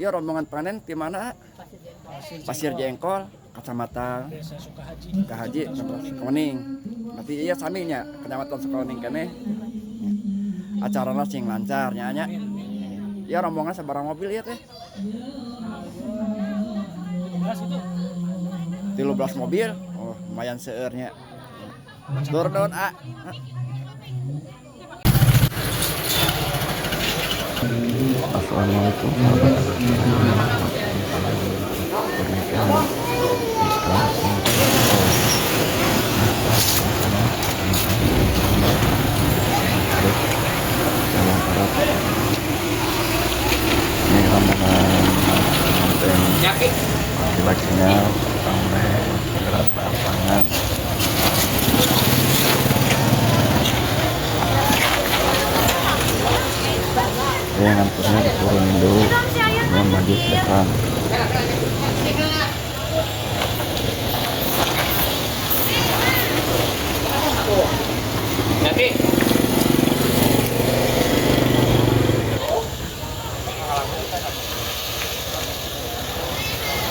Iya, rombongan panen di mana? Pasir Jengkol, Kecamatan Desa Sukahaji. Sukahaji, Sukawening. Berarti iya saminya, Kecamatan Sukawening keneh. Acarana sing lancar nya nya. Iya, rombongan sabaraha mobil ieu teh? 13 itu. 13 mobil. Oh, lumayan seueurnya. Tur nuhun, A. Assalamualaikum pernikahan Jawa Barat. Ini rombongan pengantin laki-lakinya sampai beberapa tangan. Ini nganturnya diturunin dulu, kemudian maju ke depan.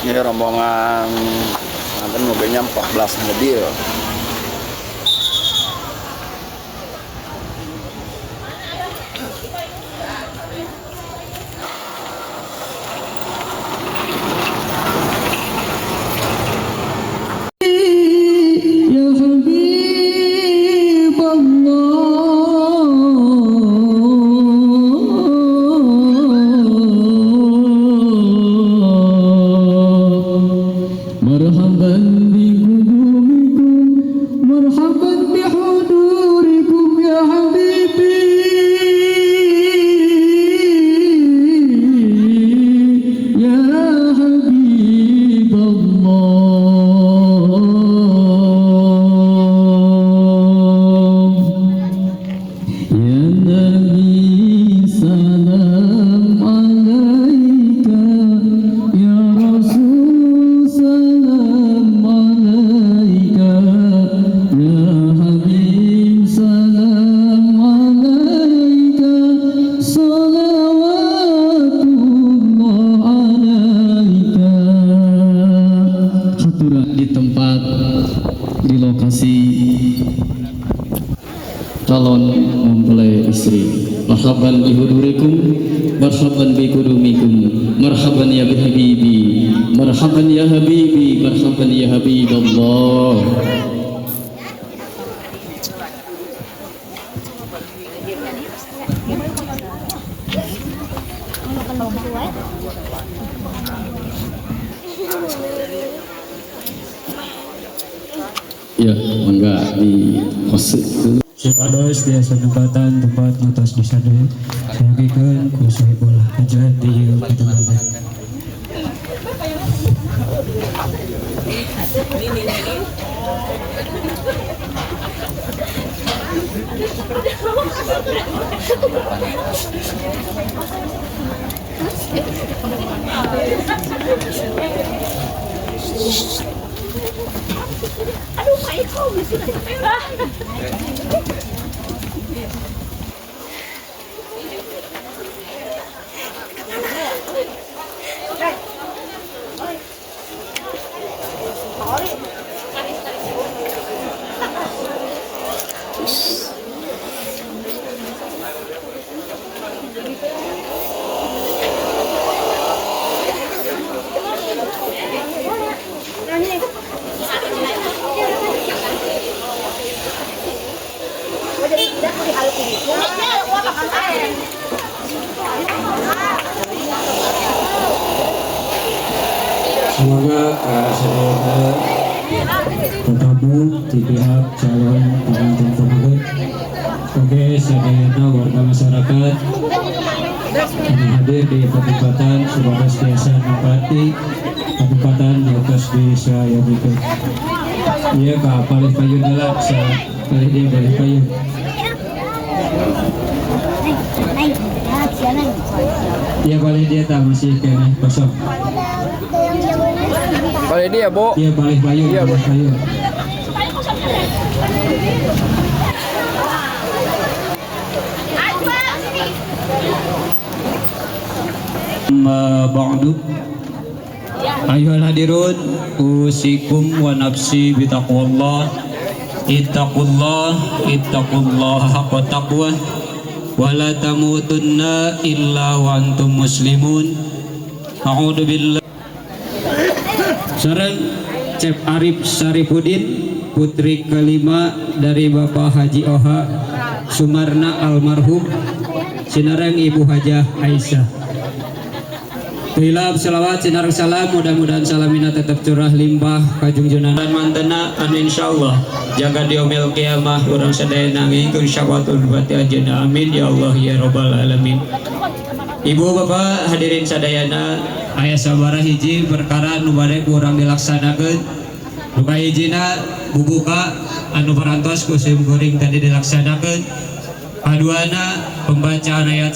Ini rombongan pengantin mobilnya 14 mobil. يا حبيب الله مرحبا بقدومكم مرحبا بحضوركم يا حبيبي يا حبيب الله يا نبي سلام عليك يا رسول سلام عليك يا حبيب سلام عليك صلوات الله عليك. Haturan di tempat, di lokasi calon mempelai istri. Marhaban bihudurikum, marhaban bikudumikum, marhaban ya habibi, marhaban ya habibi, marhaban ya habiballah. Ya, mangga di pose dulu. Supados biasa tempatan tempat nu tos disade sayogikeun ku sohibul hajat di ieu patempatan. Semoga sadayana tetamu di pihak calon pengantin tersebut, oke sadayana warga masyarakat yang hadir di pertempatan supados biasa nempati pertempatan di atas desa yang itu. Iya kak, palih payun lah, sa palih dia palih payun. Iya palih dia tak masih kena kosong. Palih dia, Bu. Iya palih payun, Iya, Bu. palih payun. Amma ba'du. Ayyuhal hadirun, usikum wa nafsi bitaqwallah. Ittaqullah, ittaqullah haqqa taqwa. Wa la tamutunna illa wa antum muslimun. A'udzu billah. Sareng Cep Arif Saripudin, putri kelima dari Bapak Haji Oha Sumarna almarhum, sinareng Ibu Hajah Aisyah. Tilap selawat sinareng salam, mudah-mudahan salamina tetap curah limpah kajungjunan dan mantena anu insyaallah jaga diomil kiamah urang sadayana ngingkeun syafaatul bati ajeuna, amin ya Allah ya rabbal alamin. Ibu bapak hadirin sadayana, aya sabaraha hiji perkara nu bade ku urang dilaksanakeun. Nu kahijina bubuka anu parantos ku sim kuring tadi dilaksanakeun. Kaduana pembacaan ayat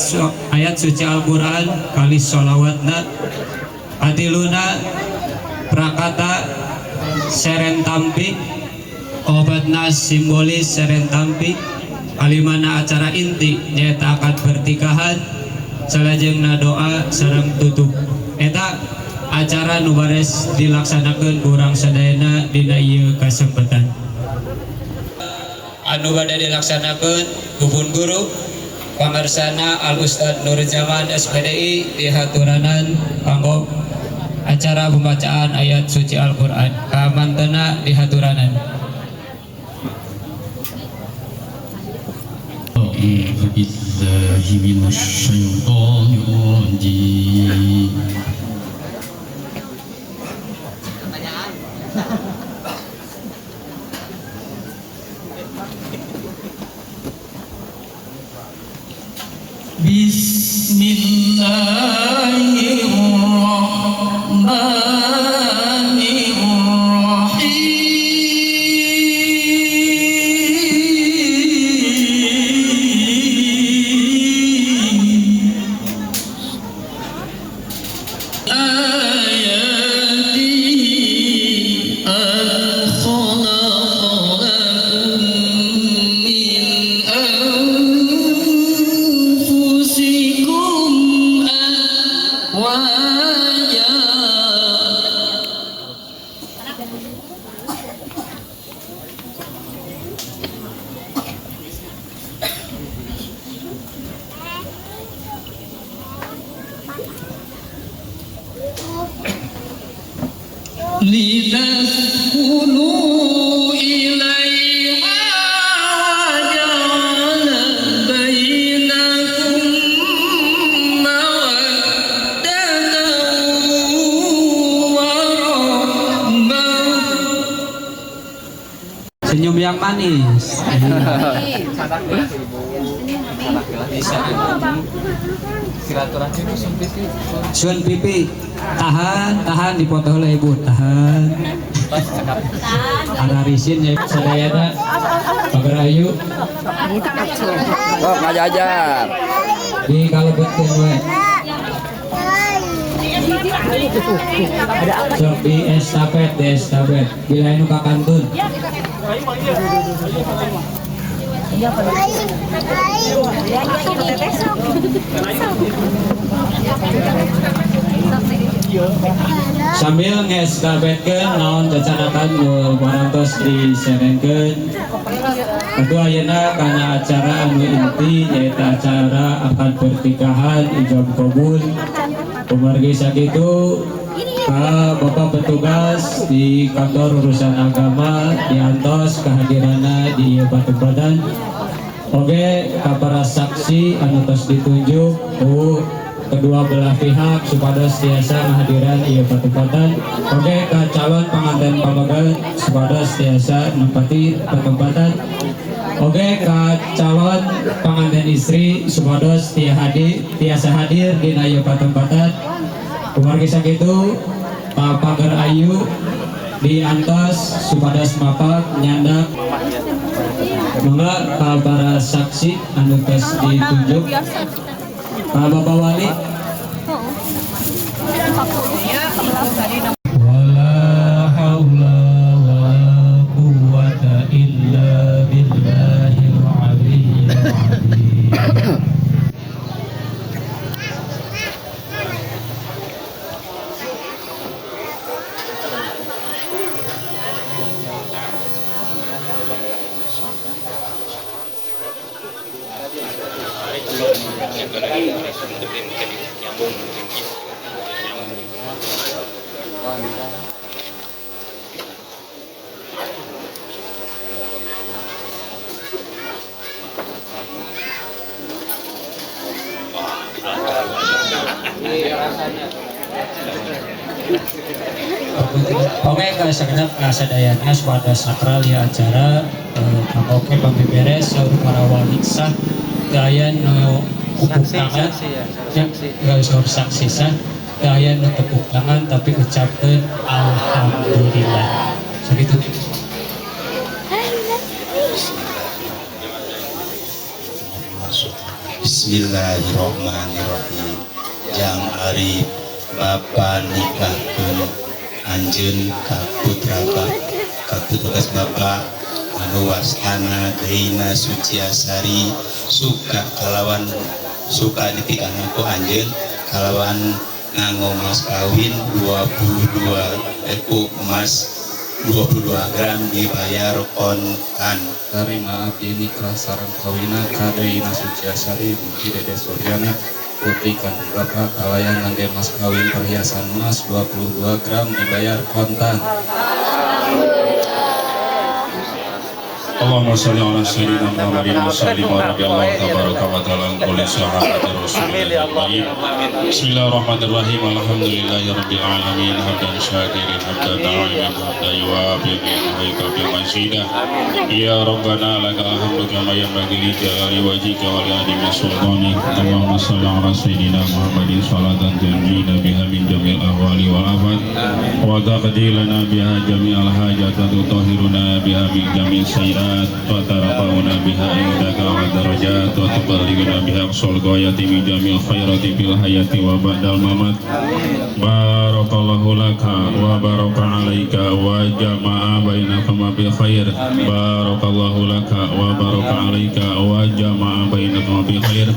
suci Al-Qur'an kali sholawatna. Katiluna prakata seren tampi, obatna simbolis seren tampi. Kalimana acara inti nyaeta akad pernikahan, salajengna doa sareng tutup. Eta acara nu bares dilaksanakeun ku urang sadayana dina ieu kasempatan. Anu bade dilaksanakeun gubun guru pangarsana Al Ustad Nur Zaman SPDI dihaturanan kanggo acara pembacaan ayat suci Al-Qur'an. Kamantena dihaturanan. A'udzu billahi minasyaitonir rajim. Bismillahirrahmanirrahim. Ayatihi an khalaqa lakum min anfusikum azwaja. Litaskunu ilaiha wa ja'ala bainakum mawaddatan wa rahmah. Senyum yang manis. Sun pipi, tahan, tahan dipoto heula ibu, tahan. Ada risin ya sadayana. Pager ayu. Sok ngajajar. Di kalebetkeun we. Sok di estafet, di estafet. Bila anu ka kantun. Sambil ngestafetkeun naon cacanakan nu parantos diserengkeun. Kedua ayeuna kana acara anu inti nyaeta acara akad pernikahan ijab kabul. Kumargi sakitu ka Bapak petugas di kantor urusan agama diantos kehadiranna di ieu patempatan. Oge ka para saksi anu tos ditunjuk ku kedua belah pihak supados tiasa ngahadiran ieu patempatan. Oge ka calon panganten pameget supados tiasa nempati patempatan. Oge ka calon panganten istri supados tiasa hadir dina ieu patempatan. Kumargi sakitu Pak Pager Ayu diantos supados mapak nyandak. Mangga ka para saksi anu tos ditunjuk. Ka Bapak Wali. Wala haula wala quwwata illa billahil aliyyil azim. Oke, ka sagenep kasadayana supados sakral ya acara oke pami beres saur para wali sah teu aya nu tepuk tangan ya, saur saksi sah teu aya nu tepuk tangan tapi ucapkeun alhamdulillah. Sakitu. Bismillahirrahmanirrahim. Jang Arif bapa nikahkeun anjeun ka putra ka tugas bapa anu wastana Deina Suciasari suka kalawan suka ditikahan ku anjeun kalawan nganggo mas kawin 22 ku emas 22 gram dibayar kontan. Tarima abdi nikah sareng kawina ka Deina Suciasari binti Dede Suryana putri kandung bapak kalayan ngangge mas kawin perhiasan emas 22 gram dibayar kontan. Allahumma sholli ala sayyidina Muhammadin wa sallim wa radhiyallahu tabaraka wa ta'ala an kulli sahabati rasulillah ajma'in. Bismillahirrahmanirrahim. Alhamdulillahirabbil alamin hamdan syakirin hamdan na'imin hamdan yuwafi wa yukafi mazidah. Ya rabbana lakal hamdu kama yanbaghi li jalali wajhika wa li 'azimi sultanik. Allahumma sholli ala sayyidina Muhammadin sholatan tunjina biha min jamil ahwali wal afat wa taqdi lana biha jami'al hajat wa tutahhiruna biha min jami'is sayyi'at wa tarfa'una biha indaka wa darajat wa tuballighuna biha aqsal ghayati min jamil khairati fil hayati wa ba'dal mamat. Barakallahu laka wa baraka alaika wa jama'a bainakuma bi khair. Barakallahu laka wa baraka alaika wa jama'a bainakuma bi khair.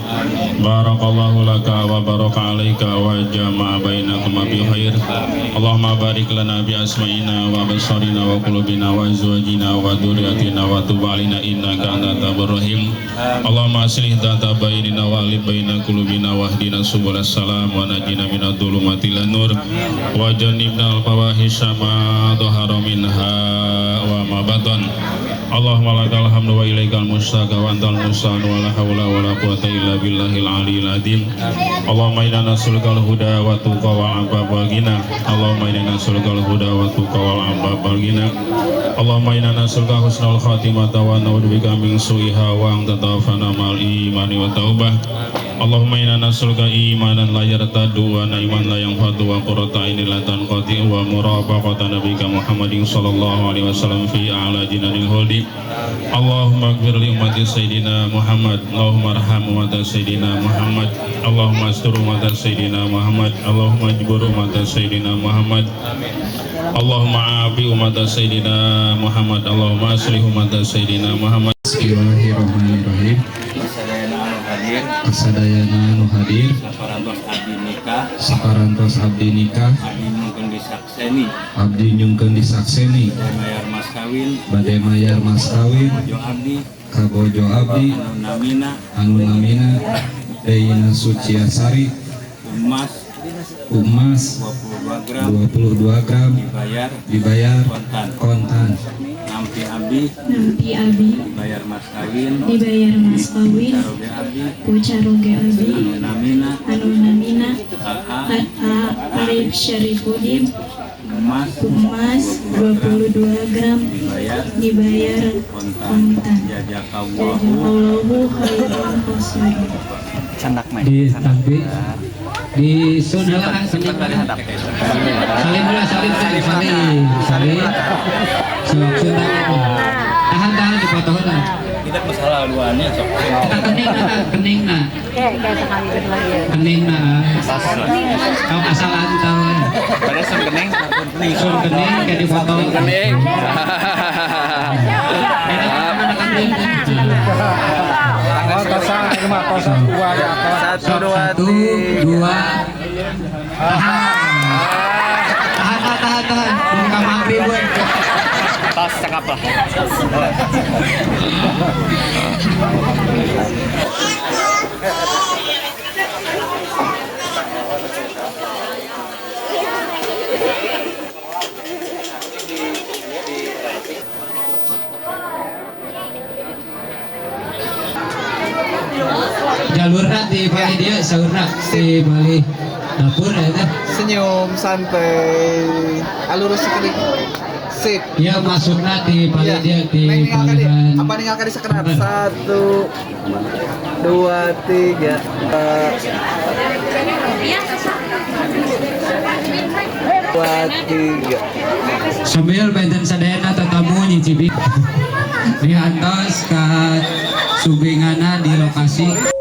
Barakallahu laka wa baraka alaika wa jama'a bainakuma bi khair. Allahumma barik lana bi asma'ina wa absarina wa qulubina wa azwajina wa dzurriyyatina wa tub alaina innaka antat tawwabur rahim. Allahumma aslih dhata bainina wa alif baina qulubina wahdina subulas salam wa najina minadh dhulumati ilan nur wa jannibnal fawahisha ma dhahara minha wa ma batan. Allahumma lakal hamdu wa ilaikal mustaqaa wa antal musta'an wa la haula wa la quwata illa billahil aliyil azim. Allahumma inna nas'alukal huda wa tuqa wal afafa wal ghina. Allahumma inna nas'alukal huda wa tuqa wal afafa wal ghina. Allahumma inna nas'aluka husnal khatimata wa na'udzubika min su'iha wa an tatawaffana ma'al imani wa taubah. Allahumma inna nas'aluka imanan la yartaddu wa naiman la yanfadu wa qurrata ainin la tanqati wa murafaqata nabiyika Muhammadin sallallahu alaihi wasallam fi a'la jinanil khuldi. Allahumma ighfir li ummati sayyidina Muhammad. Allahumma arham ummata sayyidina Muhammad. Allahumma astur ummata sayyidina Muhammad. Allahumma jbur ummata sayyidina Muhammad. Allahumma afi ummata sayyidina Muhammad. Allahumma aslih ummata sayyidina Muhammad. Bismillahirrahmanirrahim. Kasadayana anu hadir saparantos abdi nikah, saparantos abdi nikah, abdi nyungkeun disakseni, abdi nyungkeun disakseni, bade mayar mas kawin, bade mayar mas kawin, bojo abdi, ka bojo abdi, anu namina, anu namina Deina Suciasari, emas, emas 22 gram, 22 gram, dibayar, dibayar kontan, kontan. Nampi abdi, nampi abdi, dibayar mas kawin, dibayar mas kawin, caroge abdi, ku caroge abdi, anu namina, anu namina, AA, Arif Syarifuddin, emas, emas 22 gram, dibayar, dibayar kontan. kontan. Jazakallahu Jazakallahu khairan katsiran. Di tampi di sunheula salim heula salim salim salim sok sunah tahan tahan dipoto heula tidak masalah duanya sok kita kening na kening na kening na kau asal antal pada sun kening sun kening kayak dipoto kening. Satu, dua, tahan, tahan, tahan, tahan. Buka maghrib gue. Tas cakap lah. Jalurna di Bali dia, saurna di Bali. Dapur ya teh. Senyum santai. Alurus sekali. Sip. Ya, masukna di Iya. dia di Neng ninggal kali. palihan. Apa ninggal kali sekedap? Satu, dua, tiga. Dua, tiga. Sambil benten sadayana tetamu nyicipi diantos ka sumpinganna di lokasi.